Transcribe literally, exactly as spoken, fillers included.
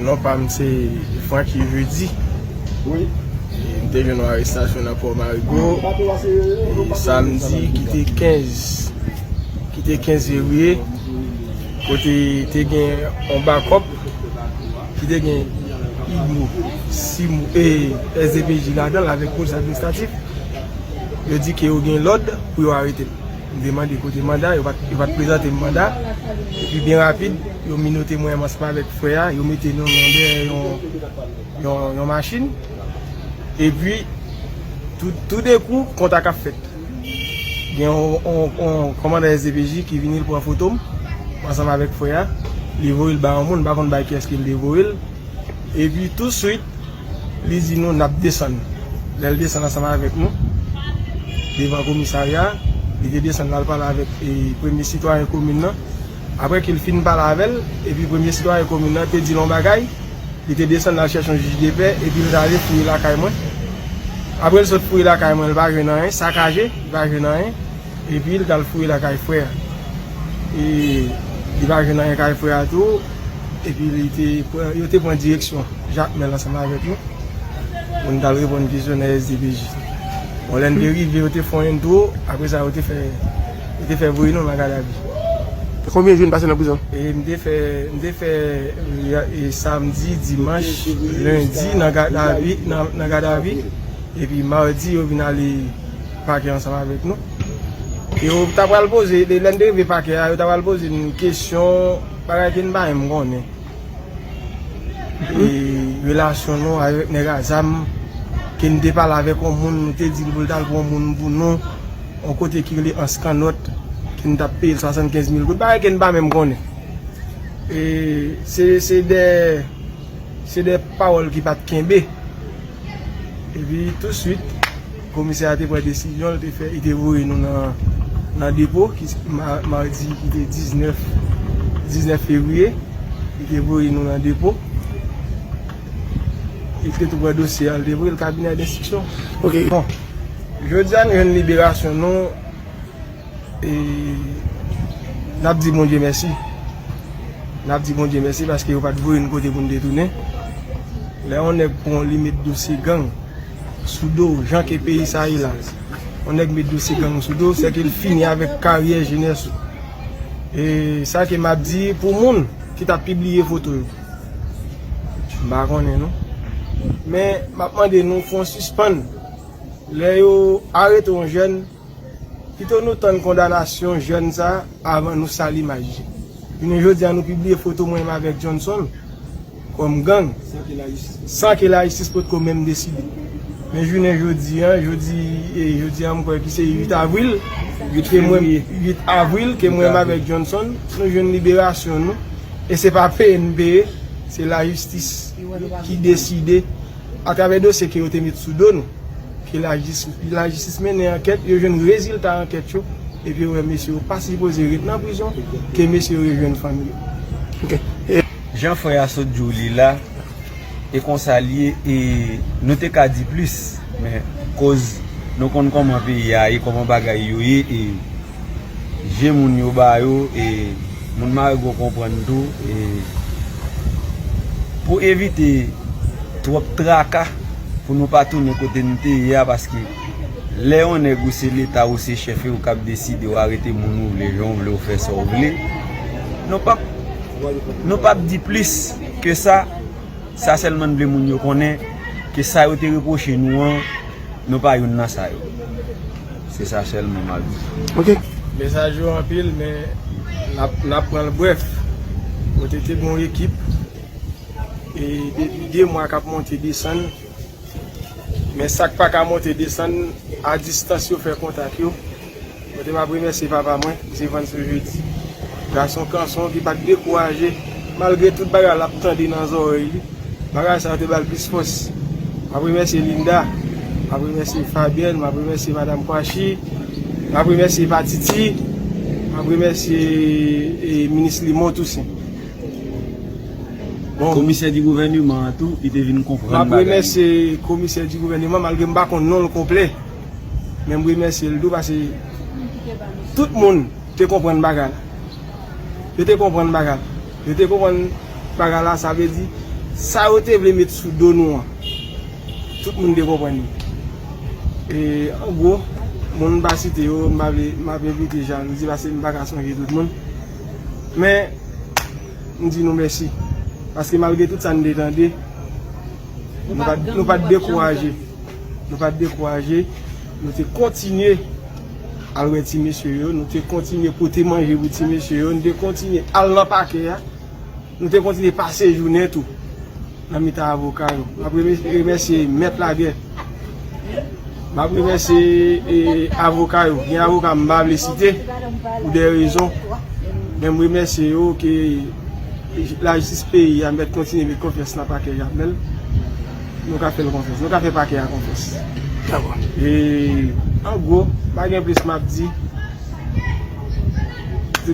Non pa m se Francky Jeudi. M te jwenn yon arestasyon nan Pò Marigo, e, samdi ki te kenz, ki te kenz fevriye, kote te gen yon bakòp ki te gen Igno, Simon, e, S D P J ladan l avèk polis administratif. Yo di ke yo gen lòd pou yo arete m. M te mande kote manda, yo pa t, yo pa t prezante m manda. Epi byen rapid, yo menote mwen ansanm avèk frè a, yo mete nou nan dèyè yon, yon, yon machin. Epi, tou, toudenkou, kontak ap fèt. Gen yon, yon, yon kòmandan S D P J ki vini, l pran foto m, ansanm avèk frè a. Li voye l ba yon moun, m pa konn bay kiyès ke l te voye l. Epi touswit, li di nou n ap desann. Lè l desann ansanm avèk nou, devan komisarya, li te desann l al pale avèk, e, premye sitwayen komin nan. Apre ke l fin pale avè l, epi premye sitwayen komin nan te di l yon bagay, li te desann al chèche yon jij de pè, epi l t ale fouye lakay mwen. Apre l sot fouye lakay mwen, l pa jwenn anyen, sakaje, li pa jwenn anyen. Epi l t al fouye lakay frè a. E li pa jwenn anyen kay frè a tou. Epi li te pran, yo te pran direksyon Jakmèl ansanm avèk nou. Pou n t al reponn kesyon nan S D P J. Bon, lè n te rive, yo te fè yon entwo. Apre sa, yo te fè, yo te fè voye nou nan gadavi. Konbyen jou n pase nan prizon? E m te fè, m te fè, e, samdi, dimanch, lendi nan gadavi, nan, nan gadavi. Epi madi, yo vin ale pakè ansanm avèk nou. E yo ta pral poze, lè, lè n te rive pakè a, yo ta pral poze n kesyon, bagay ke n pa menm konnen. E relasyon nou avèk nèg a zam, ke n te pale avèk yon moun, nou te di l pou l t al pran yon moun pou nou, yon kote ki rele Anse Cannot, ke n t ap peye l swasannkenz mil goud, bagay ke n pa menm konnen. E se, se de, se de pawòl ki pa t kenbe. Epi touswit, komisè a te pran desizyon, li te fè, li te voye nou nan, nan depo, ki se ma-, madi ki te diznèf, diznèf fevriye, li te voye nou nan depo. Li te tou pran dosye a, li te voye l kabinè denstriksyon. Ok. Bon, jodi a nou jwenn liberasyon nou. E n ap di Bondye mèsi. N ap di Bondye mèsi paske yo pa t voye n kote pou n te tounen. Lè yon nèg pran w, li met dosye gang sou do w, jan ke peyi sa ye la, yon nèg met dosye gang sou do w, sèke l fini avèk karyè jenès ou. E sa ke m ap di pou moun ki t ap pibliye foto yo, m pa konnen non. Men m ap mande nou fè yon sispann. Lè yo arete yon jèn, pito nou tann kondanasyon jèn sa a avan nou sal imaj li. Jounen jodi a, nou pibliye foto mwen menm avèk Johnson kòm gang, san ke lajistis potko menm deside. Men jounen jodi a, jodi, e, jodi a, m kwè ki se uit avril, ke mwen, uit avril, ke mwen menm avèk Johnson, nou jwenn liberasyon nou. E se pa peye n peye, se lajistis ki deside atravè dosye ke yo te met sou do nou, ke lajis-, lajistis mennen ankèt, yo jwenn rezilta ankèt yo, epi yo wè mesye yo pa sipoze ret nan prizon, ke mesye yo rejwenn fanmi yo. Ok. E jan frè a sot di w li la, e konsa l ye, e nou te ka di plis, men koz nou konn kòman peyi a ye, kòman bagay yo ye, e je moun yo ba yo, e moun Marigo konprann tou, e pou evite twòp traka, pou nou pa tounen kote n te ye a, paske lè yon nèg ou se Leta, ou se chèf, e ou k ap deside, ou arete moun ou vle, jan ou vle, ou fè sa ou vle, nou p ap, nou p ap di plis ke sa. Sa sèlman n vle moun yo konnen, ke sa yo te repwoche nou an, nou pa youn nan sa yo. Se sa sèlman m ap di. Ok. Mesaj yo anpil, men n ap, n ap pran l brèf. Kote te gen yon ekip, e depi de mwa k ap monte desann, men sa k pa ka monte desann, a distans yo fè kontak yo. Kote m ap remèsye papa mwen, ki se Vanso Jeudi. Gason kanson ki pa t dekouraje, malgre tout bagay l ap tande nan zòrèy li. Bagay sa yo te ba l plis fòs. M ap remèsye Linda, m ap remèsye Fabienne, m ap remèsye Madam Kwashi, m ap remèsye Patiti, m ap remèsye, e, Minis Limon Toussaint. Bon. Komisè di gouvèneman an tou, ki te vin konprann bagay yo. M ap remèsye komisè di gouvèneman, malgre m pa konn non l konplè. Men m remèsye l tou, paske tout moun te konprann bagay la. Yo te konprann bagay la. Yo te konprann bagay la, sa vle di, Sa yo te vle met sou do nou an, tout moun te konprann li. E, an gwo, moun m pa site yo, m pa vle, m ap evite jalouzi, paske m pa ka sonje tout moun. Men, m di nou mèsi. Paske malgre tout sa n te tande, nou pa, nou pa t dekouraje. Nou pa t dekouraje. Nou te kontinye al wè ti mesye yo. Nou te kontinye pote manje pou ti mesye yo. Nou te kontinye al nan pakè a. Nou te kontinye pase jounen tou nan mitan avoka yo. M ap remè-, remèsye Mèt Lagè. M ap remèsye, e, avoka yo. Gen avoka m pa vle site pou de rezon. Men m remèsye yo ke lajistis peyi a mèt kontinye met konfyans nan pakè Jamèl. Nou ka fè l konfyans. Nou ka fè pakè a konfyans. Dakò. E, an gwo, pa gen plis m ap di.